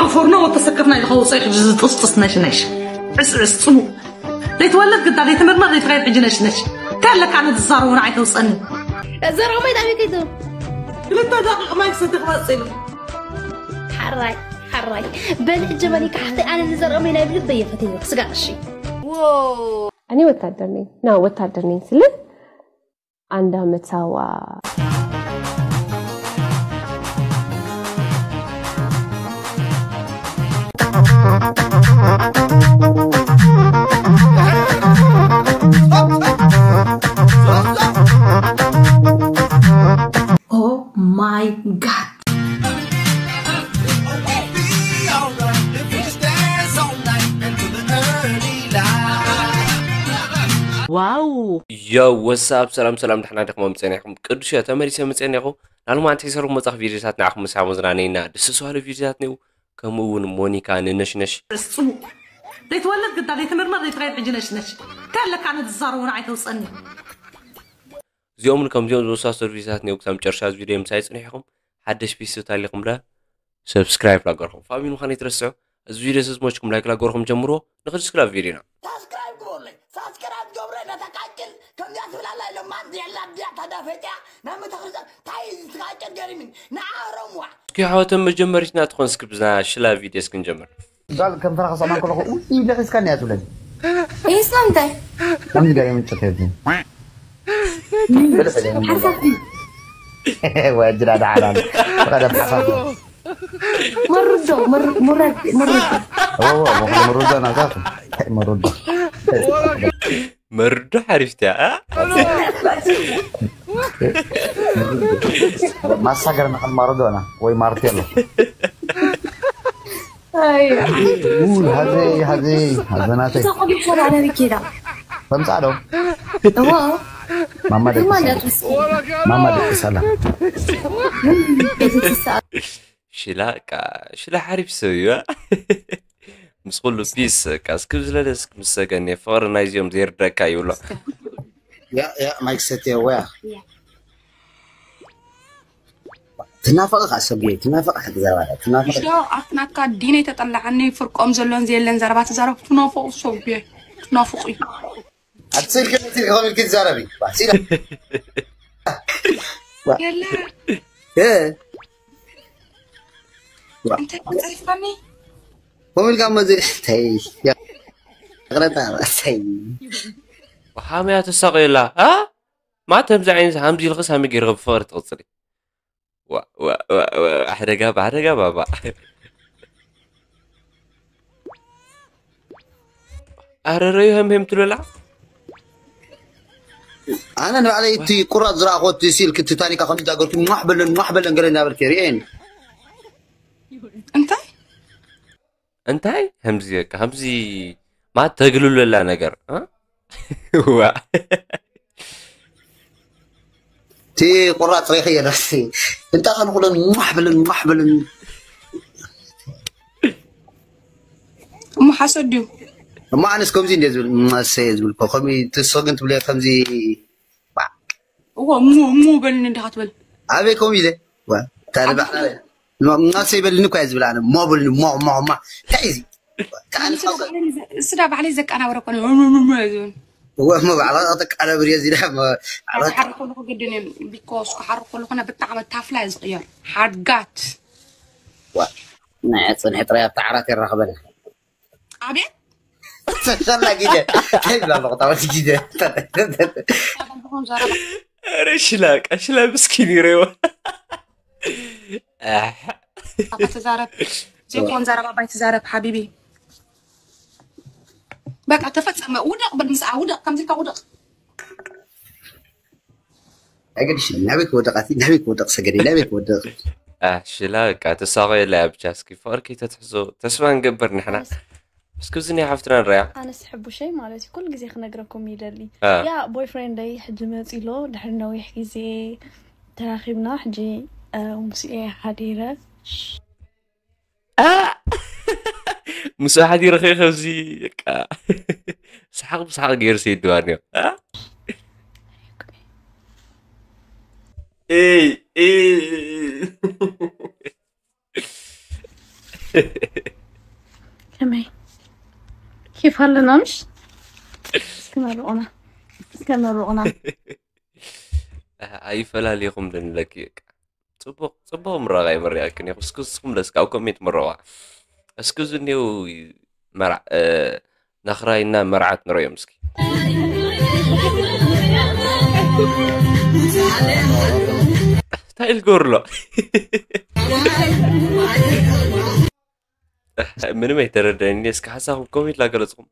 ኣፈርኖ ወተሰከፍና ኢልካ ውፅእ ሕጂ ዝጥስጥስ ነሽነሽ። ዕስዕስ ፅሙቕ። ዘይትወለድ ግዳ ዘይትምርመር ዘይትኸይድ ሕጂ ነሽነሽ። እንታይ ኣለካ ኣነ ዝዛረቦ ንዓይ ተውፀኒ። ዘረባይ ጣዕሚ ከይዱ። ክልተ ደቂቕ ማይ ክሰቲ ክመፅእ ኢሉ። ሓራይ ሓራይ በል ሕጂ መን ይካሕተይ ኣነ ንዘረባይ ናይ ብልበይ የፈትዮ ስጋ ቅሺ። እኔ ወታደር ነኝ። ና ወታደር ነኝ ስልህ አንድ አመት ሳዋ Oh my god. ዋው። ዮ ወሳብ ሰላም ሰላም፣ ደሕና ዲኹም? መምፀና ኢኹም ቅዱስ እዮ ተመሊሰ መፀና ኢኹ። ናልማንቲ ሒሰርኩም መፃኽ ቪዲዮታት ንዓኹም ምሳብ መዝናነይና ደስ ዝባለ ቪዲዮታት ነይሩ። ከምኡ እውን ሞኒካ ንነሽነሽ ዕስፁ ዘይትወለድ ግዳ ዘይትምርመር ዘይትኸይድ ሕጂ ነሽነሽ። እንታይ ኣለካ ኣነ ዝዛረቦ ንዓይ ተውፀኒ። እዚኦም ከምዚኦም ዝወሳሰሩ ቪዲዮታት ነይሩ። ክሳብ መጨረሻ እዚ ቪዲዮ ምሳይ ፅኒሕኩም ሓደሽ ፒስ ተታሊኹም ለ ሰብስክራይብ ላገርኩም ፋሚሊ ምዃን ይትረስዑ። እዚ ቪዲዮ ስዝሞችኩም ላይክ ላገርኩም ጀምርዎ። ንኽድስክላ ቪዲዮና ሳብስክራይብ ግበሩለይ። ሳብስክራይብ ገብረ ነተቃጭል ከምዚኣ ትብላላ ኢሎም ማን የላ ድያ ታዳፈጢያ ናብ ቤተክርስትያን ታይ ዝተቃጭል ገሪምን ንዓረምዋ። እስኪ ሓወተን መጀመሪትና ትኾን እስኪ ብዛ ሽላ ቪዲዮ እስኪ ንጀምር። ጓል ከም ፈረኻ ሰማን ከለኹ ውይ ኢለ ሒዝካኒ እያ ትብለኒ። ኢስላም እንታይ ከምዚ ገለ ምንጭት የብልኝ። ወጅራ ዳዓላል ቀደም ሓሳብ መርዶ መር- ሙረድ መርዶ ወወ ወኸ መርዶ ናታኹ መርዶ መርዶ ሓሪፍትያ እ? ማሳገር ንኸን ማርዶና ወይ ማርቴሎ ኣይ ውይ ሃዘይ ሃዘይ ሃዘናተይ እዛ ቆቢዕ ሸራ ኣበይ ከይዳ ከምፃ ዶ እዋ ማማ ደቂ ድማ ሰላም እንዳትወስድ ማማ ደቂ ሰላም ቤተሰብ ሽላ ቃ ሽላ ሓሪፍ ሰብ እዩ እ? ምስ ኩሉ ፒስ ቃ እስኪ ዝለለ እስኪ ምስ ሰገን ፍቕሪ ናይዚኦም ዘይርደካ ይብሎ ያ ያ ማይክ ሰትየ ወያ ትናፈቕ ካ ሰብየ ትናፈቕ ሓቂ ዘረባ ትናፈቕ ሽዶ ኣብቲ ናትካ ዲነይ ተጠላዓኒ ፍርቆም ዘሎን ዘየለን ዘረባ ትዛረብ ትናፈቑ ሰብየ ትናፍቑ እዩ ኣቲ ስልኪ ነቲ ከመልኪ ትዛረቢ ሲላ የለ እ እንታይ ጸሪፍካኒ ኮሚልካ መዚ ተይ ቅረታ ተይ ሃመያ ተሳቐየላ እ? ማት ከምዚ ዓይነት ሃምዚ ኢልኽስ ሃመይ ገይርኸ ብፍቕሪ ትቕፅሊ ዋ ዋ ዋ ዋ ኣሕደጋ ብኣሕደጋ ባባ ኣረረዩ ሃምሄም ትብለላ ኣነ ንባዕለይ እቲ ቁራፅ ዝረኣኹ እቲ ሲል ክትታኒካ ከም ዛገርኩ ሟሕ በለን ሟሕ በለን ገለ እንዳበልክ ርእየን እንታይ እንታይ ከምዚ በቃ ከምዚ ማለት ተግልለላ ነገር እ? ዋ እቲ ቁራፅ ሬኸ የለሲ እንታይ ከንኩለን ሟሕ በለን ሟሕ በለን እሞ ሓሰድ ድዩ እሞ ኣነስ ከምዚ እንደ ዝብል መሰየ ዝብል እኮ ከምዚ ትስቕ ግን ትብለ ከምዚ እዎ እሞ እሞ በልኒ እንዲኻ ትብል ኣበይ ከምኡ ኢለ ዋ፣ ታዲያ ባዕላ መሰይ በልኒ እኮ እየ ዝብል ኣነ ሞ በልኒ ሞ ሞ ማ እንታይ እዚ እንታይ ኣነ ዓይነት ስዳ ሓሳብ ባዕለይ ዘ- ስዳ ባዕለይ ዘቀናበረ ኮነ ዝብል እወ እሞ ባዕላ ተቃለብር እየ እዚዳ እሞ ባዕላ ክሓር ከለኹ ግድን እዮም ቢኮስ ክሓር ከለኹ ነ ብጣዕሚ ታፍላ እየ ዝቕየር ሓድጋት ዋ፣ ናይ ፅንሒ ጥራይ ኣብታ ዓራት የራኽበና ኣቤት ሰላ ጊደ እንታይ ይብላ ኣለኹ ታወት ጊደ ዝኾን ዘረባ ኧረ ሽላ ቀሽላ ምስኪን ይረዋ ኣባ ተዛረብ ዘይኮን ዘረባ ኣባይ ተዛረብ ሓቢቢ በቃ ተፈጸመ ውደቕ በል ምስኣ ውደቕ ከምዚልካ ውደቕ ኣይገድሽ ናበይ ክወደቕ ኣቲ ናበይ ክወደቕ ሰገደ ናበይ ክወደቕ ኣህ ሽላ በቃ ተሳቐየላ እያ ብቻ እስኪ ፍቕሪ ከይተትሕዞ ተስፋ ንገብር ንሕና እስኪ እዚ ናይ ሓፍትና ንሪኣ ኣነስ ሕቡሸይ ማለት እዩ ኩሉ ግዜ ክነግረኩም ይደሊ እ። ያ ቦይፍሬንደይ ሕጂ መፂ ኣሎ ድሕሪ ነዊሕ ግዜ ተራኺብና ሕጂ እ፣ ምስኡ እየ ሓዲረ እ! ምስኡ ሓዲረ ከ ከምዚ በቃ ሰሓቕ ብሰሓቕ ገይሩ ሰይድዋ እኒኦ እ? ኤይ ኤይ ከመይ ኬፍ ኣለና ምሽ? እስኪ መርቑና፣ እስከ መርቑና። ኣይፈላልኹም ድንለኪ በቃ። ጽቡቕ ጽቡቕ ምረቓ ይመርያክን እየ። እስኪ እስኹም ደስ ካብ ኮሜንት ምረቓ እስኪ ዝኔው መርዓ ናኽራይና መርዓት ንረዮም እስኪ። እንታይ ኢልጎርሎ ምንም ኣይተረዳኒ። እስኪ ሓሳኹም ኮሜንት ላገለጽኹም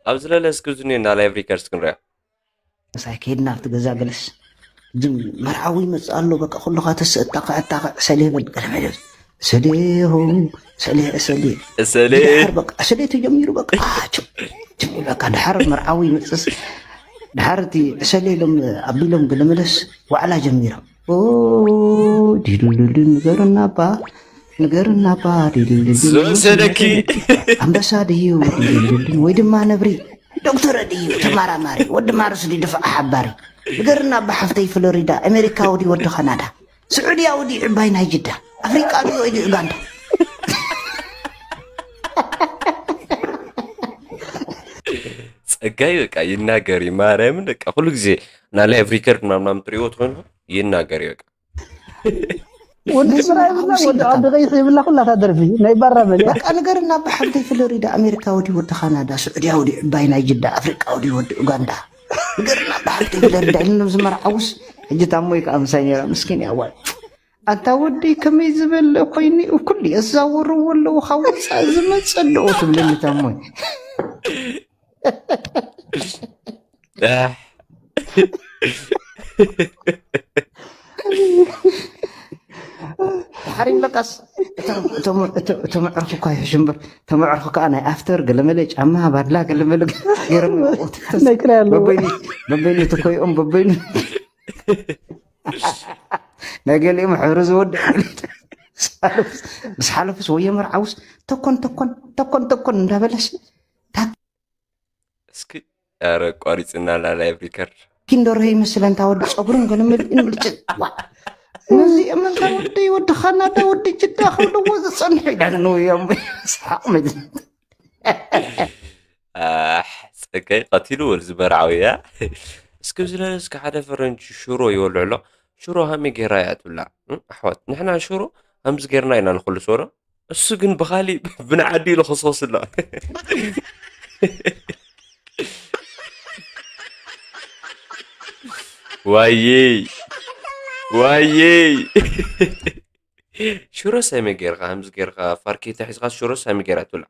ኣብ ዝለለ እስኪ ዝኔ እና ላይቭ ሪከርስ ክንሪያ። ምሳይ ከይድና ኣብቲ ገዛ ገለስ፣ እዚም መርዓዊ ይመፅእ ኣሎ፣ በቃ ኩልኻ ተስእጣቕዕ ኣጣቕዕ፣ ዕሰሌ በል፣ ገለመለ፣ ዕሰሌ ሆ፣ ዕሰሌ፣ ዕሰሌ፣ እሰሌ ድሓር በቃ ዕሰሌ ተጀሚሩ፣ በቃ ችም ችም ይብል፣ በቃ ድሓር መርዓዊ ይመፅስ፣ ድሓር እቲ ዕሰሌ ኢሎም ኣቢሎም ገለመለስ ዋዕላ ጀሚሮም። ኦ ዲዱዱዱ ንገርና እባ ንገርና እባ ዲዱዱዱ ንገርና ዝወሰደኪ እባ። ኣንበሳ ድዩ ዲዱዱዱ ወይ ድማ ነብሪ ዶክተር ድዩ ተመራማሪ ወዲ ማርስ ድዩ ድፋዕ ሓባሪ ንገርና እባ ሓፍተይ ፍሎሪዳ ኣሜሪካዊ ድዩ ወዲ ካናዳ ስዑድያዊ ድዩ ዕባይ ናይ ጅዳ ኣፍሪቃ ድዩ ወይ ድዩ ኡጋንዳ። ጸጋይ በቃ ይናገር እዩ ማርያምን በቃ ኩሉ ግዜ እና ላይቭ ሪከርድ ምናምን ትሪእዎ ትኾይኑ ይናገር እዩ በቃ። ወዲ ስራ ይብላ ወዲ ዓዲ ቀይሕ ይብላ ኩላታ ደርፊ ናይ ባራ መሊኣ። በቃ ንገርና ብሓፍተይ ፍሎሪዳ ኣሜሪካዊ ድዩ ወዲ ካናዳ ስዑድያዊ ድዩ ዕባይ ናይ ጅዳ ኣፍሪቃዊ ድዩ ወዲ ኡጋንዳ ንገርና ብሓፍተይ ፍሎሪዳ ኢልኖም ዝመርዓውስ ሕጂ ታሞይ ከዓ ምሳይ ነይራ ምስኪን እያ ዋይ ኣታ ወደይ ከመይ ዝበለ ኮይኑ እዩ ኩሉ የዛወርዎ ኣለዉ ካብ ወፃኢ ዝመፀ ኣለዎ ትብለኒ ታሞይ ኣሕ፣ ሓሪም በቃስ እቶም ኣዕርኩ እኳ ይሕሽ እምበር እቶም ኣዕርኩ ከዓ ናይ ኣፍተር ገለመለ ጫማ ባድላ ገለመለ ገይሮም ይወቁ። ናይ ክራይ ኣለዎ በበይኑ በበይኑ ተኮይኦም በበይኑ ናይ ገሊኦም ሕብሪ ዝወድእ ምስ ሓለፉስ ወዮ መርዓውስ ተኮን ተኮን ተኮን ተኮን እንዳበለስ እስኪ ኧረ ኣቋሪፅና ላይቭ ሪከርድ ኪንደርሆ ይመስል እንታ ወዲ ፀጉርን ገለመልእን ብልጭ ዋ ነዚኦም እንታ ወዲ ወዲ ካናዳ ወዲ ጅዳ ክብልዎ ዝፀንሑ ኢዳንው እዮም ሰሓቕ መጅ ኣሕ፣ ጸጋይ ቀቲሉ ወልዚ መርዓዊ እያ። እስኪ ዝለለ እስኪ ሓደ ፈረንጂ ሽሮ ይወልዕ ኣሎ። ሽሮ ሃመይ ጌራ እያ ትብላ። እም፣ ኣሕዋት ንሕና ሽሮ ሃምዚ ጌርና ኢና ንኹልሶ ዶ? እሱ ግን ብኻሊእ ብንዓዲ ኢሉ ክሶስ ኣሎ። ዋየይ ዋየይ ሽሮስ ሃመይ ጌርካ ሃምዚ ጌርካ ፋርኬታ ሒዝካ ሽሮስ ሃመይ ጌራ ትብላ።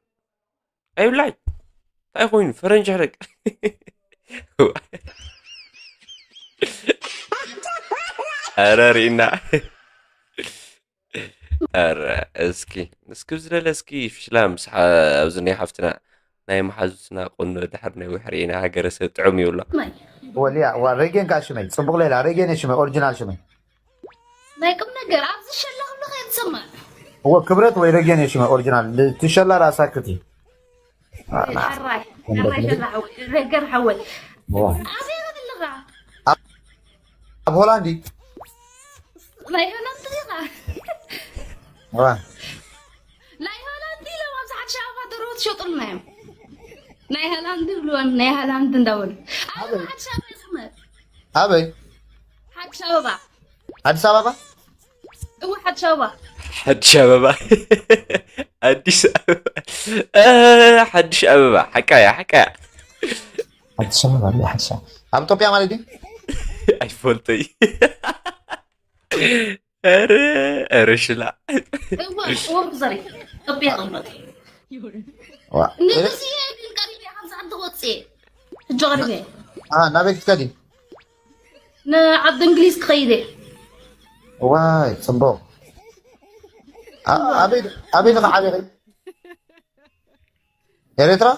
ኣይብላዕ እንታይ ኮይኑ ፈረንጂ ሕደግ ኣረ ርኢና ኣረ እስኪ እስኪ ዝለለ እስኪ ፍሽላ ምስ ኣብዚ ናይ ሓፍትና ናይ መሓዙትና ቁኖ ድሕር ነዊሕ ርኢና ሃገረ ሰብ ጥዑም ይብሎ ወልያ ዋ ሬጌን ከዓ ሽመይ ፅቡቅ ሌላ ሬጌን ሽመይ ኦሪጂናል ሽመይ ናይ ቁም ነገር ኣብዚ ሸላ ክብሉ ከየትሰማዕ እወ ክብረት ወይ ሬጌን ሽመይ ኦሪጂናል ትሸላ ራሳ ክቲ ሕራይ ሕራይ ሸላ ሓወይ ነገር ሓወይ ኣበይ ኣለኻ ኣብ ሆላንዲ ናይ ሆላንድ ኢኻ ናይ ሆላንድ ኢሎም ኣብዚ ሓድሽ ኣበባ ደርሆ ትሸጡልና እዮም ናይ ሃላንድ ይብልወን ናይ ሃላንድ እንዳበሉ ኣብዚ ሓድሽ ኣበባ ይስመ ኣበይ ሓድሽ ኣበባ ኣዲስ ኣበባ እወ ሓድሽ ኣበባ ሓድሽ ኣበባ ኣዲስ ኣበባ እ፣ ሓድሽ ኣበባ ሓቃያ ሓቃያ ኣዲስ ኣበባ ኣበይ ሓድሽ ኣበባ ኣብ ኢትዮጵያ ማለት እዩ ኣይፈልጠይ ኧረ ኧረ ሽላ እወ እወ ዘሪ ኢትዮጵያ ቅመጥ ዋ፣ ንግስየ ግን ቀሪብ እያ ካብዚ ዓዲ ክወፅእ ሕጂ ቀሪብ እየ አ፣ ናበይ ክትከዲ ንዓዲ እንግሊዝ ክኸይድ እየ ዋይ ፅቡቅ አ- ኣበይ ኣበይ ኢኻ ዓቢኺ ኤርትራ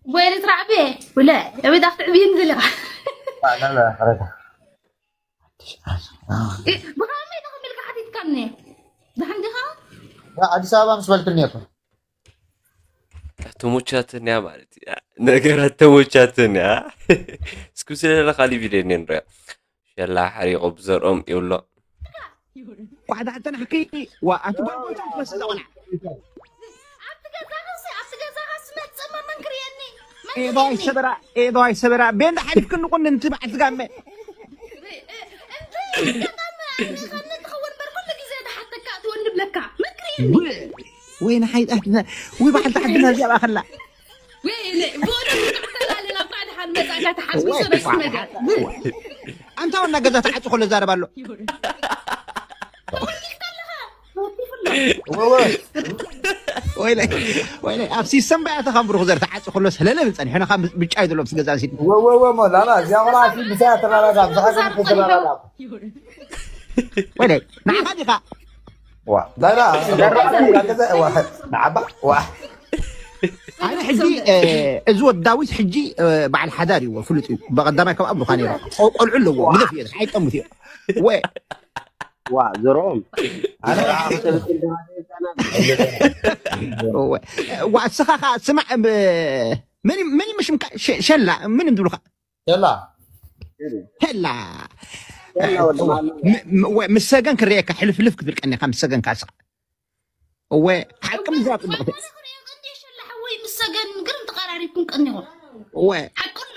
ወይነ ትራዕበ ወለ ኣበይ ዳፍ ትዕብይን ዘለኻ አ፣ ላ፣ ላ፣ ኤርትራ። ብኸመይ ኢኻ ኢልካ ሓቲትካኒ ደሓን ዲኻ ያ፣ ኣዲስ ኣበባ ምስ በልክኒ እኮ ተሞቻትን እያ ማለት እያ ነገራት ተሞቻትን እያ እስኪ ስለለ ካሊ ቪድዮ እኔ ንሪኦ ሸላ ሓሪቑ ብዘርኦም ይብሎ ዋሕዳ ሓተናሕኪ ዋ ኣቲ ጓል ጎይታ ትመስል ቆልዓ። ኣብቲ ገዛኻሲ ኣብቲ ገዛኻሲ መፅእ መን ክርእየኒ? መን ኤዶ ክርእየኒ? ኣይሰበራ ኤዶ ኣይሰበራ ቤንዳ ሓሊፍክኒ ቁኒ እንቲ በዓል ትጋመ እንታይ ኣጋጣሚ ኣዕሪኸኒ ትኸውን እምበር ኩሉ ግዜ ዝሓተካ እትወኒ ብለካ መን ክርእየኒ? ወይ ንሓይጣት ወይ በዓል ተዓድና እዚኣ ባኸላ ወይ ብእውነት ተዓተላለ ናብ ባዕድኻ ንመፃእካ ተሓስቢሶ ደስ ነገር ኣንታ ወና ገዛ ተዓፂ ከሎ ዛረብ ኣሎ ተወሊድካ ኣለኻ ወወ ወይለይ ወይለይ ኣብ ሲስተም ባያ ተኻም ብሩኽ ዘር ተዓፂ ከሎ ስለለ ብፀኒሕና ካብ ብጫ እዩ ዘሎ ምስ ገዛ ሲድ ወወወ ሞ ላላ እዚኣ ቆልዓ ሲ ምሳያ ተራራዳ ብዛዕባ ተራራዳ ወይለይ ንዓኻ ዲኻ ዋ ላላ ገዛ ዋ ንዓባ ዋ ኣነ ሕጂ እ፣ እዚ ወዲ ዳዊት ሕጂ እ፣ በዓል ሓዳር እዩ ፍሉጥ እዩ ብቐዳማይ ካብ ኣብሩኻ ነይሩ ቆ- ቆልዑ ኣለዎ ግደፍ እየ ሓይጠሙት እዮ ወ ዋ ዘሮም ኣነ ወ- ዋ እስኻ ኸዓ ስማዕ እ፣ መን እዩ- መን እዩ ሽምካ ሸ- ሸላ ምን እንድብሉኻ ሸላ ሸላ ም- ም- ወ- ምስ ሰገን ክርእየካ ሕልፍልፍ ክትብል ቀኒኻ ምስ ሰገን ካሳ እወ ሓቂ ምዛብ ጽቡቕ ሸላ ሓወይ ምስ ሰገን ግርም ተቐራሪብኩም ቀኒኹም እወ ሓቂ ኣሎ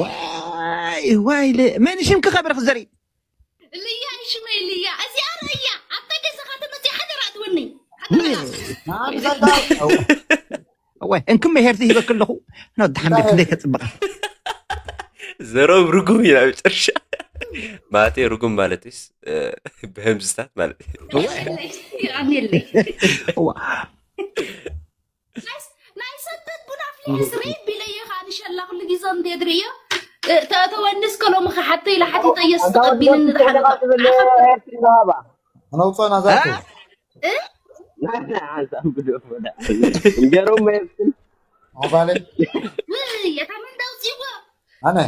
ዋይ ዋይ ለ- መን ሽምኪ ከብርኽ ዘርኢ ልያ ሽመይ ልያ እዚኣ ርእያ ኣብታ ገዛኻ ተመፅያ ሓደራ ትወኒ እወ እንክም መሄርቲ ሂበክ ኣለኹ ነወዲ ሓምድ ክንደይ ከፅብቕ ዘሮም ርጉም እዩ ናብ መጨረሻ ማለተይ ርጉም ማለት ስ ብህምዝታት ማለት እዩ ኣሜለይ እዋ ናይ ሰበት ቡና ፍሊሕ ስሪ ቢለየ ከዓ ንሸላ ኩሉ ግዜ እንዴ ድርእዮ ተወንስ ከሎምኸ ሓተይ ኢላ ሓቲተየስ ተቐቢልኒ ድሓን ነውፅኦ ናዛቱ ሓንሳብ ግደፎ ደኣ እንጀሮም መየብትን ሞባይል እታ መንዳ ውፅእዎ ኣነ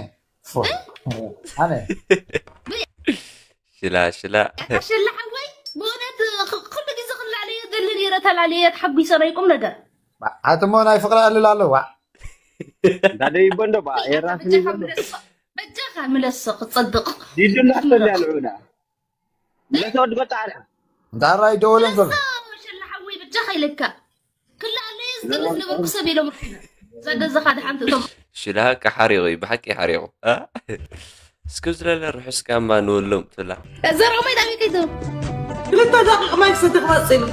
ፎ፣ ኣነ ሽላ ሽላ ኣሸላ ሓወይ ብእውነት ክ- ኩሉ ግዜ ክላለየ ደሊ ነይረ ተላለየ ተሓጒሰ ናይ ቁም ነገር ኣትሞ ናይ ፍቅሪ ኣልል ኣለዋ እንዳደይቦ እንዶ ባ የራስኒ በጃኻ ምለሶ በጃኻ ምለሶ ክፀድቕ ዲዱ እንዳስተልያ ልዑዳ ለተወድ በጣዕላ እንዳ ራይ ደወለን ዘሎ ሸላ ሓወይ በጃኻ ኢለካ ክላለየ ዝደሊ ዝነበርኩ ሰብ ኢሎም እዛ ገዛኻ ድሓንቲ እቶም ሽላ ከሓሪቑ እዩ ብሓቂ ሓሪቑ እ? እስኪ ዝለለ ርሑስ ጋማ ንወሎም ትብላ ዘርኦመይ ዳበይ ከይዱ ክልተ ደቂቕ ማይ ክሰቲ ክመፅእ ኢሉ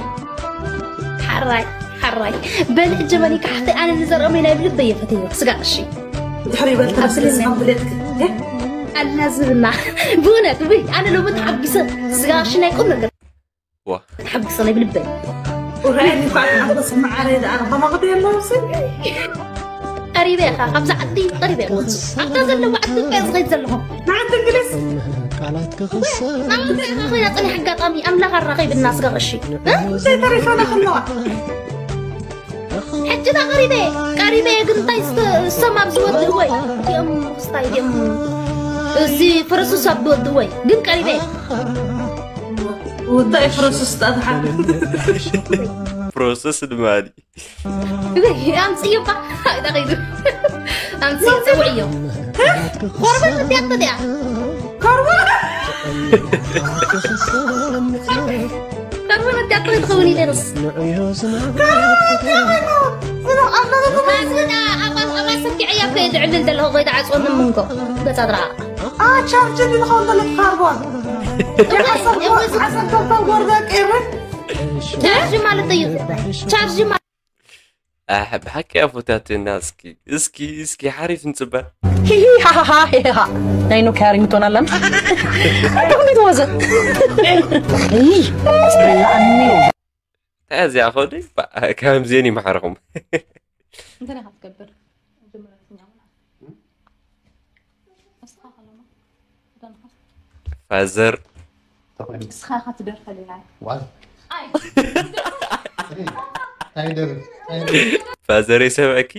ሓራይ ሓራይ በልዕ ጀበኒ ካሕተይ ኣነ ንዘርኦመይ ናይ ብልበይ የፈተዮ ስጋ ቅሺ ድሕሪ ይበል ተመስለስ ከም ድሌትክ ኣላ ዝብና ብእውነት ውይ ኣነ ሎሚ ተሓጒሰ ስጋ ቅሺ ናይ ቁም ነገር ዋ ተሓጒሰ ናይ ብልበይ ውራይ እንኳዕ ሓጎስ መዓረይ ደኣ ከማኽዶ የለውስ ቀሪበ ኢኻ ካብዛ ዓዲ ቀሪበ ኢኻ ኣብታ ዘለዋ ዓዲ እየ ዝኸይድ ዘለኹ ንዓዲ እንግሊዝ ናብታ ኢኻ ኮይና ፅኒሕ ኣጋጣሚ ኣምላኽ ኣራኺብና ስጋ ቅሺ ዘይተሪፈና ከለዋ ሕጂ ዳ ቀሪበ ቀሪበ ግን እንታይ ዝተ- እሶም ኣብ ዝወድእወይ እቲኦም ክስታይ እቲኦም እዚ ፍርሱስ ኣብ ዝወድእወይ ግን ቀሪበ ውዳይ ፍረሱስ ጣትሓ ፕሮሰስ ድማ ኣምፅእዮባ ዳኸይዱ ኣምፅእ ፅውዕዮ ኮርበን ወዲያቶ ድያ ኮርበን ወዲያቶ ትኸውን ኢለንስ ኣባ ስኪዐያ ከይድ ዕልል ዘለኹ ከይድ ዓፅወኒ ምንኮ ገፃ ድረኣ ቻርጅ ዝኸውን ዘሎ ካርቦን ሓሰብ ከብታ ጎርዛ ቀይርን ቻርጅ ማለት እዩ ቻርጅ ማለት ኣሕ ብሓቂ ኣፎታትና እስኪ እስኪ እስኪ ሓሪፍ ንፅበ ሂሂሃሃሃ ናይ ኖኪያ ሪንግቶን ኣላን ኣንተ ክንደይ ተወዘ እንታይ እዚኣ ኸዲ ከምዚአን ይምሓርኹም እንታይ ኢኻ ትገብር ፋዘር እስኻ ኢኻ ትደርፈልና ዋል ኣይ ታይደር ፋዘር ይሰምዐኪ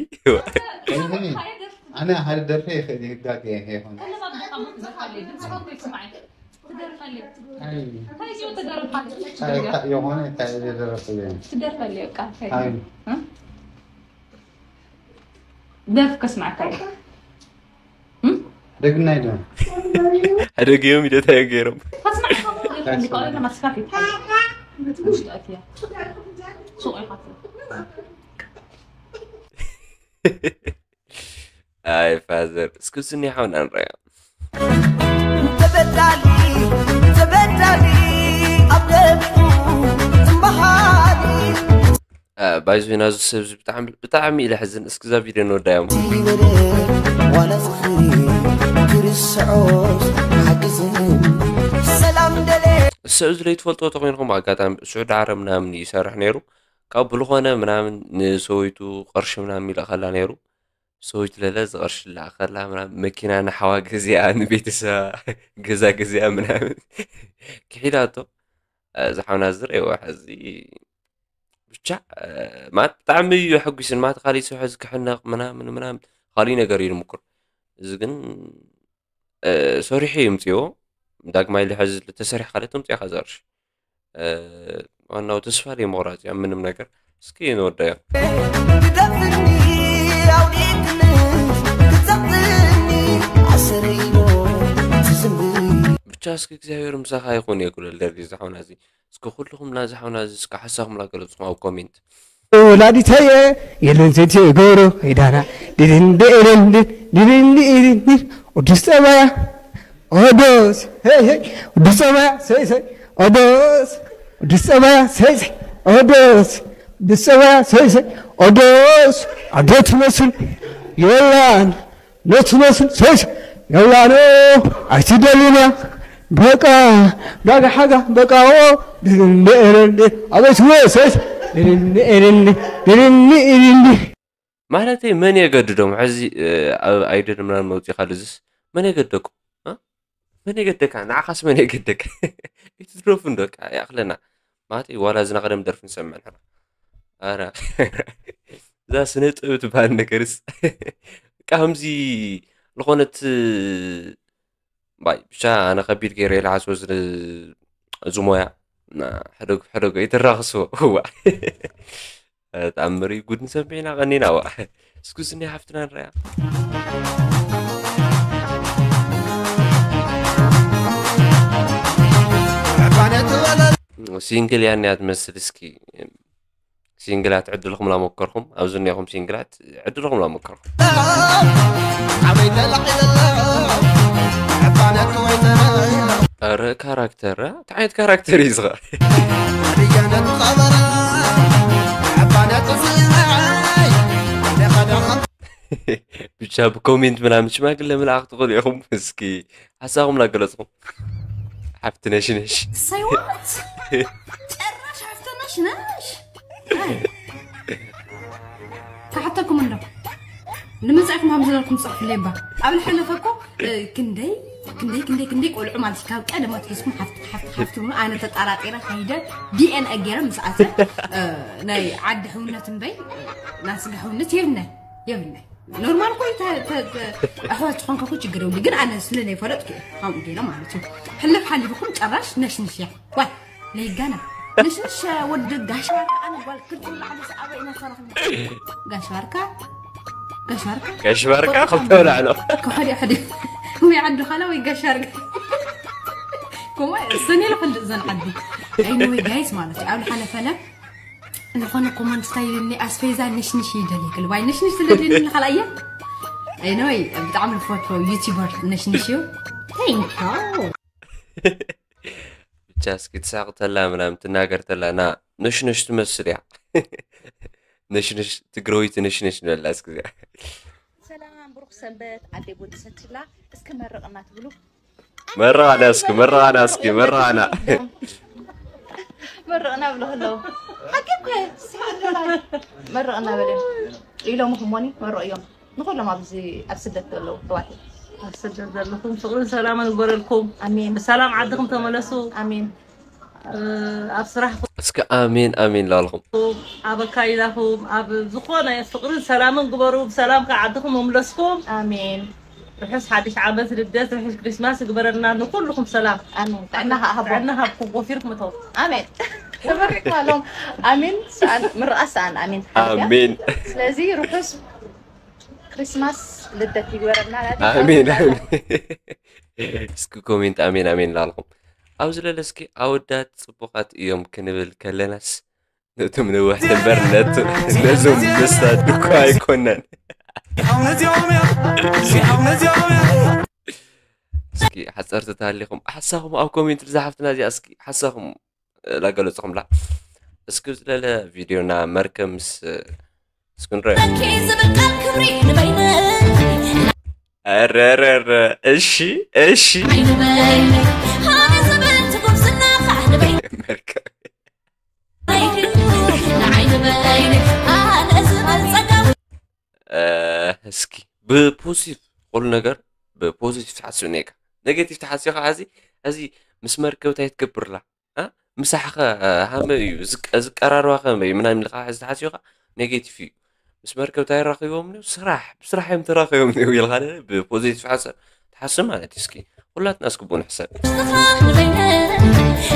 ኣነ ሓደ ደርፈ ይኽእል ይህጋገ ይኾን ትደርፈለይ የሆነ ታይደረፈ ትደርፈለይ በቃ ኣይ ደርፍ ከስማዕካ እዩ ደግናይ ዶ ሕደግዮም ኢደታዮ ገይሮም Nicola, la mascata. Scusa, chi è? Su, hai fatto. ኣይ ፋዘር እስኪ ስኒ ሓውና ንረያ ተበዳሊ ተበዳሊ ኣብ ደቁ ትምሃሊ ባይዞ ናዙ ሰብ እዚ ብጣዕሚ ብጣዕሚ ኢለ ሕዝን እስኪ ዛ ቪድዮ ንወዳዮም ይበለ ዋላ ዝኽሪ ክርስዖስ ሓግዝን ሰላም ደለ ሰብ እዚ ለይትፈልጦ ተኮይንኩም ኣጋጣሚ ስዑድ ዓረብ ምናምን ይሰርሕ ነይሩ ካብ ብልኮነ ምናምን ንሰወይቱ ቅርሺ ምናምን ይልእኸላ ነይሩ ሰዎች ለለ ዝቕርሽ ላኸላ ምናምን መኪና ንሓዋ ገዚኣ ንቤተሰባ ገዛ ገዚኣ ምናምን ክሒዳቶ ዝሓውና ዝርእዋ ሕዚ ብቻ ማለት ብጣዕሚ እዩ ሕጒስን ማለት ካሊእ ሰው ሕዚ ክሕነቕ ምናምን ምናምን ካሊእ ነገር እዩ ንምኩር እዚ ግን ሰሪሑ ይምፅዎ ዳግማይ ልሕዚ ተሰሪሕ ካለ ትምፅያ ከዘርሽ ዋናው ተስፋ ዘይምቑራፅ እያ ምንም ነገር እስኪ ንወዳዮ ግደፍኒ ኣውዲትኒ ክፀቕጥኒ ኣሰረይሎ ትዝምሪ ብቻ እስኪ እግዚኣብሔር ምሳኻ ይኹን እየ ኩለል ደርጊ ዝሓውና እዚ እስኪ ኩልኹም ናዚ ሓውና እዚ እስኪ ሓሳኹም ላገለፅኹም ኣብ ኮሜንት ወላዲተየ የለን ዘይትየ ጎሮ ይዳና ድድን ድእልን ድድን ድእልን ድድን ቅዱስ ጸባያ ኦዶስ ሄይ ሄይ ቅዱስ ጸባያ ሰይ ሰይ ኦዶስ ቅዱስ ጸባያ ሰይ ሰይ ኦዶስ ቅዱስ ጸባያ ሰይ ሰይ ኦዶስ ኣዶ ትመስል የላን ነትነስን ሰይስ የውላኖ ኣይትደልዩና በቃ ጋጋ ሓጋ በቃ ኦ ድልንድእልንድ ኣቤት ወ ሰይስ ድልንድእልንድ ድልንድእልንድ ማለተይ መን የገድዶም ሕዚ ኣብ ኣይደል ምናምን መውፂኻሉ ዝስ መን የገደኩም እ? መን የገደካ ንዓኻስ መን የገደካ ይትድረፉ እንዶ በቃ ያኽለና ማለተይ ዋላ ዝና ቀደም ደርፊ ንሰምዕ ንሕና ኣረ እዛ ስነ ጥበብ ትበሃል ነገርስ በቃ ከምዚ ዝኾነት ባይ ብቻ ኣነ ከቢድ ገይረ ኢለ ሓስቦ እዚ ሞያ ሕደጉ ሕደጉ ይትራኽስዎ እዋ ተኣምር እዩ ጉድ ንሰምዕ ኢና ቀኒና ዋ እስኩ ስኒ ሓፍትና ንረያ ሲንግል ያንያ ትመስል እስኪ ሲንግላት ዕድልኹም ላሞከርኩም ኣብዚ እኒኹም ሲንግላት ዕድልኹም ላሞከርኩም ዓበይ ተላዒለላ ዕባነት ወይዘረ ረ ካራክተር እንታይ ዓይነት ካራክተር እዩ ዝኸ ርያነት ኸበራ ዕባነት ስምዓይ ደኸደኸ ብቻ ብኮሜንት ምናምን ሽማግለ ምልኣኽ ትኽእሉ ኢኹም እስኪ ሓሳኹም ላገለፅኹም ሓፍቲ ነሽነሽ ሰይዋት ጭራሽ ሓፍቲ ነሽነሽ ተሓተኩም እንዶ ንምንጻእኩም ከም ዝበልኩም ጽሑፍለይ እባ ኣብ ዝሓለፈ እኮ ክንደይ ክንደይ ክንደይ ክንደይ ቆልዑ ማለት ካብ ቀደም ኣትሒዝኩም ሓፍቲ ሓፍቲ ሓፍቲ ብሉ ኣነ ተጣራጢረ ከይደ ዲኤንኤ ገይረ ምስ ኣተ ናይ ዓዲ ሕውነት እምበይ ናስጋ ሕውነት የብነ የብነ ኖርማል ኮይ ኣሕዋት ዝኾንካ ኮ ችግር የብሉ ግን ኣነ ስለ ዘይፈለጥኩ እየ ከምኡ ገይረ ማለት እዩ ሕልፍ ሓሊፍኩም ጨራሽ ነሽንሽ እያ ዋይ ለይጋና ነሽንሽ ወዲ ጋሽ ባርካ ኣነ ጓል ክልተ ላዕሊ ዝኣበ ኢና ተረኽብና ጋሽ ባርካ ጋሽ ባርካ ጋሽ ባርካ ክልተ ላዕሎ ከኸዲ ሕዲ ወይ ዓዲ ኻላ ወይ ጋሽ ባርካ ኮማ ሰኔ ለፈልጥ ዘን ዓዲ ኣይነወይ ጋይስ ማለት እዩ ኣብ ልሓለፈለ ዝኾነ ኮመንት እንታይ ይብልኒ ኣስፌዛ ንሽንሽ ይደሊ ክል ዋይ ንሽንሽ ስለድልኒ ንኻልኣየ ኣይነወይ ብጣዕሚ ዝፈትዎ ዩቲበር ነሽንሽ እዩ ቴንኪ ብቻ እስኪ ትሳቕ ተላ ምናምን ትናገር ተላ ና ነሽነሽ ትመስል እያ ነሽነሽ ትግረወይቲ ነሽነሽ ንበላ እስኪ እዚኣ ሰላም ብሩክ ሰንበት ኣደይ ቦዲ ሰችላ እስኪ መርቕና ትብሉ መርቓና እስኪ መርቓና እስኪ መርቓና መርቕና ብሎ ከለዉ ሓቂ እኮ መርቕና በለ ኢሎም ህሞኒ መርቕ እዮም ንኩሎም ኣብዚ ኣብ ስደት ዘለዉ ኣሕዋተይ ኣብ ስደት ዘለኹም ፍቕርን ሰላምን ይግበረልኩም ኣሜን ብሰላም ዓድኹም ተመለሱ ኣሜን ኣብ ስራሕ እስከ ኣሜን ኣሜን ላልኹም ኣብ ኣካይዳኹም ኣብ ዝኾነ ፍቕርን ሰላምን ግበሩ ብሰላም ካብ ዓድኹም መምለስኩም ኣሜን ርሑስ ሓድሽ ዓመት ልደት ርሑስ ክሪስማስ ይግበረልና ንኩልኹም ሰላም ኣሜን ጥዕና ከኣ ሃቦ ጥዕና ሃብኩም ወፊርኩም እተው ኣሜን ተመሪቅና ሎም ኣሜን ሰኣን ምርቓ ሰኣን ኣሜን ሓቢያ ኣሜን ስለዚ ርሑስ ክሪስማስ ልደት ይግበረልና ላቲ ኣሜን ኣሜን እስኪ ኮሜንት ኣሜን ኣሜን ላልኹም ኣብዚ ለለ እስኪ ኣወዳት ጽቡቓት እዮም ክንብል ከለናስ፣ ነቶም ነዋሕቲ እምበር ነቱ-፣ ነዞም መሳድኳ ኣይኮነን። እስኪ ሓፀርቲ ተሃሊኹም ሓሳኹም ኣብ ኮሜንት ዝሓፍትና እዚኣ እስኪ ሓሳኹም ላገለፅኹምላ። እስኪ ዝለለ ቪድዮና መርከብ ምስ እስኪ ንረዮ። ዝብል ቃል ክብሪ ንበይነ። ኧረ፣ ኧረ፣ ኧረ፣ እሺ፣ እሺ። ዓይኒ በይነ፣ ሃነ ዝብል ትጉብዝና ኸዓ ንበይነ። መርከብ። ንዓይኒ በይነ፣ ኣነ ዝብል ጸጋ። እ፣ እስኪ ብፖዚቲቭ ኩሉ ነገር ብፖዚቲቭ ትሓስብ ኔካ። ኔጌቲቭ ተሓሲኻ ሕዚ፣ ሕዚ ምስ መርከብ እንታይ ትገብርላ? እ? ምሳሕኸ፣ እ፣ ሃመ እዩ፣ ዝቀ-፣ ዝቀራርባ ከመይ እዩ ምናምን ኢልካ ሕዚ ተሓሲብካ ኔጌቲቭ እዩ። ምስ መርከብ እንታይ ይራኸብዎም ነው? ስራሕ፣ ብስራሕ እዮም ተራኸብዎም ነው ኢልካ ደ-፣ ብፖዚቲቭ ሓሳብ ትሓስብ ማለት እዩ። እስኪ ኩላትና እስኪ ብኡ ንሕሰብ።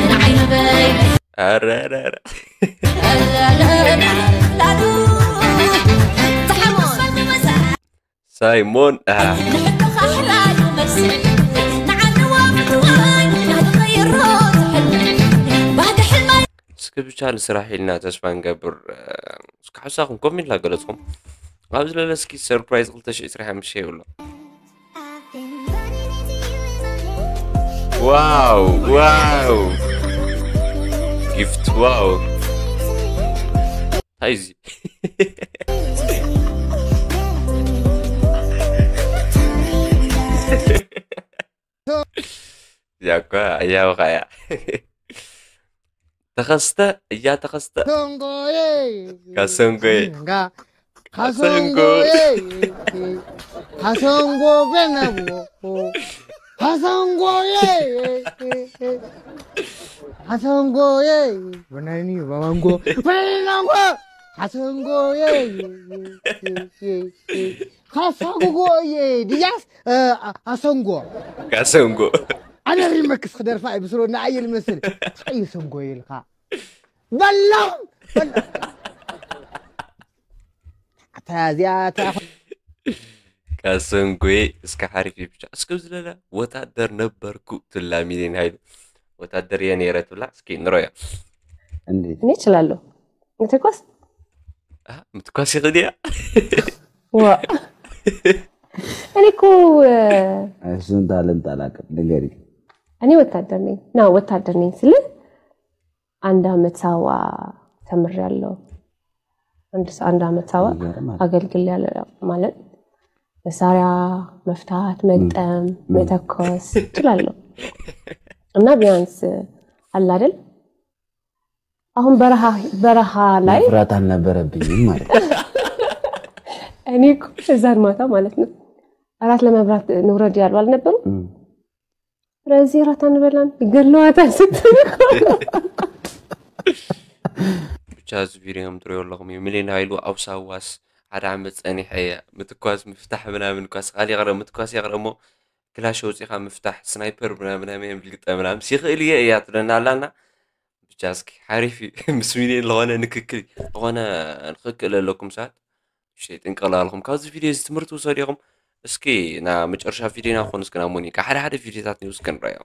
ንዓይኒ በይነ። ኧረ፣ ኧረ፣ ኧረ። ሳይሞን፣ አ። እስኪ ብቻ ንስራሕ ኢልና ተስፋ ንገብር። እ፣ እስኪ ሓሳኹም ኮሜንት ላገለጽኩም። ኣብዚ ለለ እስኪ ሰርፕራይዝ ክልተ ሽሕ ዕስራን ሓሙሽተን ይብሎ። ዋው፣ ዋው። ጊፍት፣ ዋው። እንታይ እዚ? እዚኣ እኳ እያውኻ እያ። ተኸስተ፣ እያ ተኸስተ። ካሰንጎየ። ካሰንጎየ። ጋ-፣ ካሰንጎ። ካሰንጎየ። ካሰንጎ ገነቦ። ካሰንጎየ። ካሰንጎየ። በናይኒ በማንጎ። በናይኒ ማንጎ። ካሰንጎየ። ካሰንጎየ። ድያስ፣ እ፣ ኣ-፣ ኣሰንጎ። ካሰንጎ። ኣነ ሪመክስ ክደርፋ እዩ ብስሮ ንኣየ ልመስል። ኣየ ሰንጎየ ኢልካ። በሎም! በሎም! እታ እዚኣ፣ እታ ካሰንጎየ እስከ ሓሪፍ እዩ ብቻ። እስከ ዝለለ ወታደር ነበርኩ ትላ ሚሊዮን ሃይሉ። ወታደር እየ ነይረ ትብላ። እስኪ ንረዮ። እንዴት? እኔ እችላለሁ። ምትኳስ? አ፣ ምትኳስ ይኽእል እያ? ዋ። እኔ እኮ፣ እ፣ እሱን ታለንት አላውቅም። ንገሪ። እኔ ወታደር ነኝ። ና፣ ወታደር ነኝ ስልህ አንድ አመት ሳዋ ተምሬያለሁ። አንድ ሳ-፣ አንድ አመት ሳዋ ይገርማል። አገልግያለሁ። ማለት መሳሪያ መፍታት፣ መግጠም፣ ም። መተኮስ እችላለሁ። እና ቢያንስ አለ አይደል? አሁን በረሃ፣ በረሃ ላይ መፍራት አልነበረብኝም ማለት ነው። እኔ እኮ እዛን ማታ ማለት ነው እራት ለመብራት ንውረድ ያሉ አልነበሩም? ም። ስለዚህ እራት አንበላም፣ ይገለዋታል ስትል እኮ። ብቻ እዚ ቪድዮ ከም ትሪኦ ኣለኹም እዩ። ሚሊዮን ሃይሉ ኣብ ሳዋስ ሓደ ዓመት ጸኒሐ እየ። ምትኳስ ምፍታሕ ምናምን እኳ ስቃል ይቕረ፣ ምትኳስ ይቕረ እሞ ክላሽ ኣውጺኻ ምፍታሕ፣ ስናይፐር ምናምን፣ ምናምን፣ ግጠም ምናምን ይኽእል እየ እያ ትብለና ኣላና። ብቻ እስኪ ሓሪፍ እዩ። ምስ ሚሊዮን ዝኾነ ንክክል፣ ዝኾነ ንክክል ኣለኩም ሰባት። እሺ፣ ጥንቅቕ ኣለኹም። ካብዚ ቪድዮ እዚ ትምህርቲ ውሰዱ ኢኹም። እስኪ ና መጨረሻ ቪድዮና ክኾን እስኪ ና ሞኒካ ሓደ ሓደ ቪድዮታት ኒውስ ክንረዮ።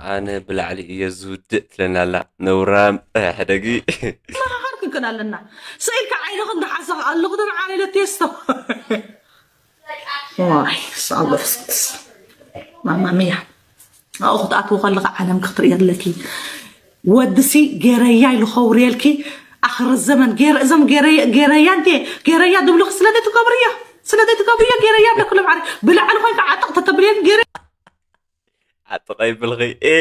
ኣነ ብላዕሊ እየ ዝውድእ ትለና ኣላ። ነውራም፣ እ፣ ሕደጊ። መኻኻር ክንከን ኣለና። ስኢልካ ዓይንኽ እንዳሓሰኻ ኣለኹ፣ ደም ዓሌለ ቴስቶ። ዋይ፣ ስኣሎ ፍስክስ። ማማ ሚያ። ኣብኡ ክትኣትዉ ከለኻ ዓለም ክትርኢ ኣለኪ። ወድሲ ገረያ ኢሉ ከውርየልኪ። ኣኽሪ ዘመን ገረ-፣ እዞም ገረ-፣ ገረያ እንዴ፣ ገረያ ድብሉኺ ስለደይ ትገብርዮ። ስለደይ ትገብርዮ ገረያ ብለኩሎም ዓረ-፣ ብላዕሊ ኮይንካ ዓጥቕ ተተብልየን ገረ-፣ ዓጥቕ ኣይብልኺ። ኤ።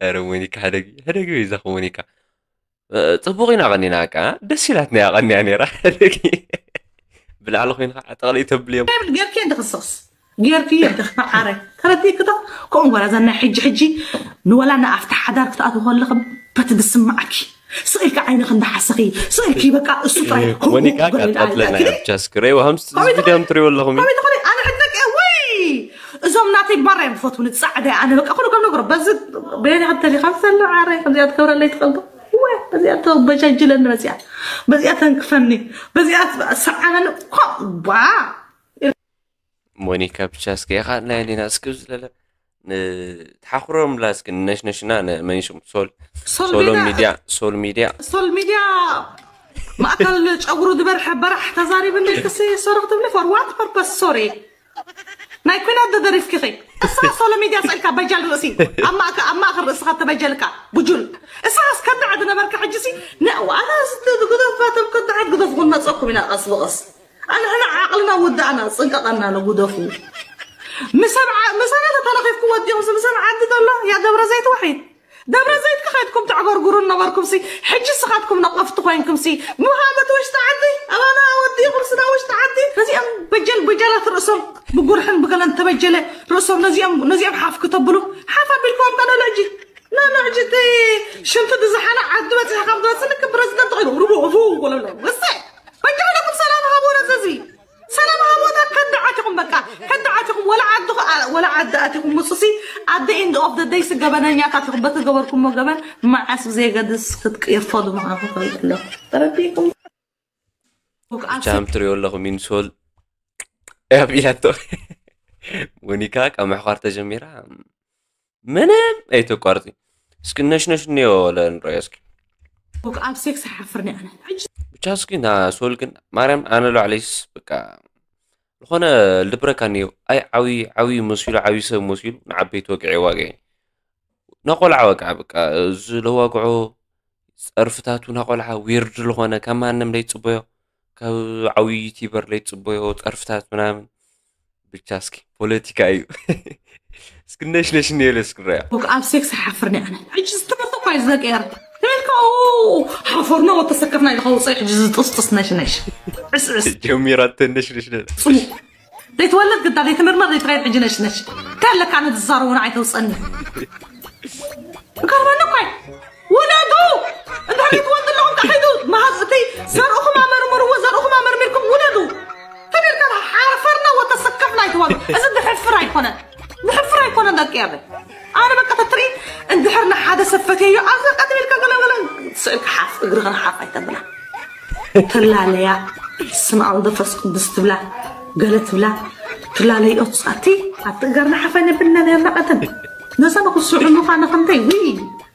ኧረ ሞኒካ ሕደጊ፣ ሕደጊ በይዛኺ ሞኒካ። እ፣ ጽቡቕ ኢና ቀኒና፣ በቃ ደስ ኢላትና እያ ቀኒያ ነይራ። ሕደጊ ብላዕሊ ኮይንካ ዓጥቕ ለይተብልዮም። ጌርኪ እንዲ ክስኽስ። ጌርኪ እንዲ ክዓረ። ተረዲእኪ ዶ? ከምኡ ወላ እዛ ናይ ሕጂ ሕጂ ንወላ ንኣፍታ ሓዳር ክትኣትዊ ከለኺ በቲ ዝስምዓኪ። ስቕ ኢልኪ ዓይንኺ እንዳሓሰኺ፣ ስቕ ኢልኪ በቃ እሱ ጥራይ ሞኒካ ከምኡ ገለ ኢላ ቀጣጥለና ኢላ እያ ብቻ እስኪ ረይዋ ሃምስ እዚ ቪድዮ ትሪእዎ ኣለኹም እዩ። ከመይ ትኾኒ? ኣነ ሕደቂ፣ ውይ! እዞም ናተይ ማራ እዮም ዝፈትዉኒ፣ ጻዕዳ እየ ኣነ በቃ ኩሉ ከም ነገሩ። በዚ በየን ይኸተል እዩ፣ ከም ዘሎ ዓረ፣ ከምዚኣ ትገብረለይ ትኽእል ዶ? ወይ፣ በዚኣ ተበጃጅለኒ፣ በዚኣ፣ በዚኣ ተንክፈኒ፣ በዚኣ ሰዓነኒ፣ ኮ-፣ ዋ! ሞኒካ ብቻ እስኪ ኢኻ ናይ ሊና እስኪ ዝለለ ንተሓኽሮምላ እስኪ ንነሽነሽና ንመንሽም ሶል ሶል ሶሎ ሜዳ- ሚድያ ሶል ሚድያ ሶል ሚድያ ማእከል ጨጉሩ ዝበርሐ በራሕ ተዛሪብኒ ክሲ ሶሪ ክትብሊ for what purpose? ሶሪ ናይ ኩናት ደደሪፍኪ ኸይ እሳ ሶሎ ሚድያ ስእልካ በጃል ርእሲ ኣብ ማእከ- ኣብ ማእከል ርእስኻ ተበጀልካ ብጁል እሳ እስከ ዓዲ ነበርካ ሕጂ ሲ ንዋና ግደፋቶም ከዳዓት ግደፍኹን መፀኩም ኢና ቀስ ብቐስ ኣንሕና ዓቕልና ወዳእና ፅንቀቐና ንጉደፉ ምሰብ ዓ- ምሳና ተተረኺብኩ ወዲኹም ምሰብ ዓዲ ዘሎ ያ ደብረ ዘይት ውሒድ ደብረ ዘይት ከኸድኩም ተዕገርግሩ ነበርኩም ሲ ሕጂ ስኻትኩም ነቐፍቲ ኮይንኩም ሲ ሙሃመት ውሽጢ ዓዲ ኣባና ወዲኹም ስና ውሽጢ ዓዲ ነዚኦም በጀል በጀላት ርእሶም ብጉርሕን ብገለን ተበጀለ ርእሶም ነዚኦም ነዚኦም ሓፍ ክተብሉ ሓፍ ኣቢልኩም ኣምጣ ነሎ ሕጂ ነሎ ሕጂ እቲ ሽንቲ ዝሓነ ዓዲ በፂሕካ ብዝወፅልክ ፕረዚደንት ኮይኑ ርቡ ርቡ ጎለብለ ወሰ በጃለኩም ሰላም ሃቦ ነዚ ህዝቢ ሰላም ሃቦታ ከዳዓት ኢኹም በቃ ከዳዓት ኢኹም ወላ ዓዲ ወላ ዓዲ ኣቲኹም ምፁ ሲ at the end of the day ሲ ገበነኛታት ኢኹም በቲ ገበርኩሞ ገበን መዓስ ብዘየገድስ ክትቅየር ፈሉ ምዃንኩም ፈልጡ ኣለኹ ተረዲእኩም ብቻ ከም ትሪኦ ኣለኹም ኢንሶል ኣቢላቶ ሞኒካ ካብ ምሕኳር ተጀሚራ ምንም ኣይተቋርፂ እስኪ ነሽነሽ እኒኦ ለንረዮ እስኪ ኣብ ሴክስ ሓፍርኒ ኣነ ብቻ እስኪ ና ሶል ግን ማርያም ኣነ ላዕለይስ በቃ ዝኾነ ልብረካ እኒኦ ኣይ ዓብዪ ዓብዪ መሲሉ ዓብዪ ሰብ መሲሉ ንዓበይቲ ወግዒ ዋግዒ ናቆልዓ ወግዓ በቃ እዚ ለዋግዖ ፀርፍታቱ ናቆልዓ ዊርድ ዝኾነ ካብ ማንም ለይፅበዮ ካብ ዓብዪ ዩቲበር ለይፅበዮ ፀርፍታት ምናምን ብቻ እስኪ ፖለቲካ እዩ እስኪ ነሽነሽ እኒኦ እስኪ ንረያ ኣብ ሴክስ ሓፍርኒ ኣነ ሕጂ ዝትምህርቲ እኳ እዩ ዝደቀየር ትብልካ ሓፈርና ወተሰከፍና ኢልካ ውፅኢ ሕጂ ዝጥስጥስ ነሽነሽ ዕስዕስ ጀሚራተን ነሽነሽ ፅሙቅ ዘይትወልድ ግዳ ዘይትምርመር ዘይትኸይድ ሕጂ ነሽነሽ እንታይ ኣለካ ኣነ ዝዛረቡና ኣይተውፀኒ ይገርመኒ እኳ እዩ ውለዱ እንድሕር ዘይትወልዱ ኣለኹም ከዓ ሒዱ መሃዝ እቲ ዘርእኹም ኣመርምርዎ ዘርእኹም ኣመርሚርኩም ውለዱ ተቢልካ ሓፈርና ወተሰከፍና ኣይትበሉ እዚ ዝሕፍር ኣይኮነን ዝሕፍር ኣይኮነን ደቂ ያበ ኣነ በቃ ተትርኢ እንድሕር ንሓደ ሰብ ፈትየዮ ኣብዛ ቀድም ኢልካ ገለገለ ስእልካ ሓፍ እግርኽን ሓፍ ኣይተብላ ትላለያ ስም ኣልዶ ፈስ ቅዱስ ትብላ ገለ ትብላ ትላለይኦ ትፃቲ ኣብቲ እጋርና ሓፍ ኣይነብልና ነርና ቀደም ነዛ ንክስዑ ምዃነ ከምተይ ውይ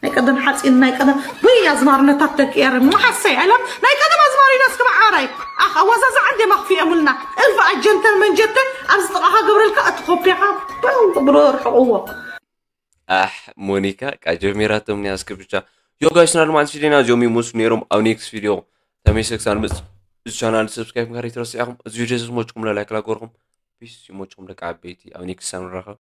ናይ ቀደም ሓፂን ናይ ቀደም ውይ ኣዝማርነታት ደቂ ኤረ መሓሰይ ኣለም ናይ ቀደም ኣዝማሪና እስኪ መዓራይ ኣኽ ኣዋዛዛ ዓንዴ ማኽፊኦምልና እልፍ ኣጀንተን መንጀተን ኣብዚ ጥቓኻ ገብረልካ እቲ ኮፒኻ ብሎ ርሕቕዎ ኣሕ ሞኒካ ቃ ጀሚራቶም ኒያ እስኪ ብቻ ዮ ጋይስ ና ልማን ሲዲና እዚኦም ይመስሉ ነይሮም ኣብ ኔክስት ቪዲዮ ተመይሰ ክሳብ ንመፅእ እዚ ቻናል ሰብስክራይብ ምግባር ይትረስዕ ኢኹም እዚ ቪዲዮ ዝሞችኩም ለላይክ ላጎርኩም ፒስ ይሞችኩም ደቂ ዓበይቲ ኣብ ኔክስት ሳብ ንራኸብ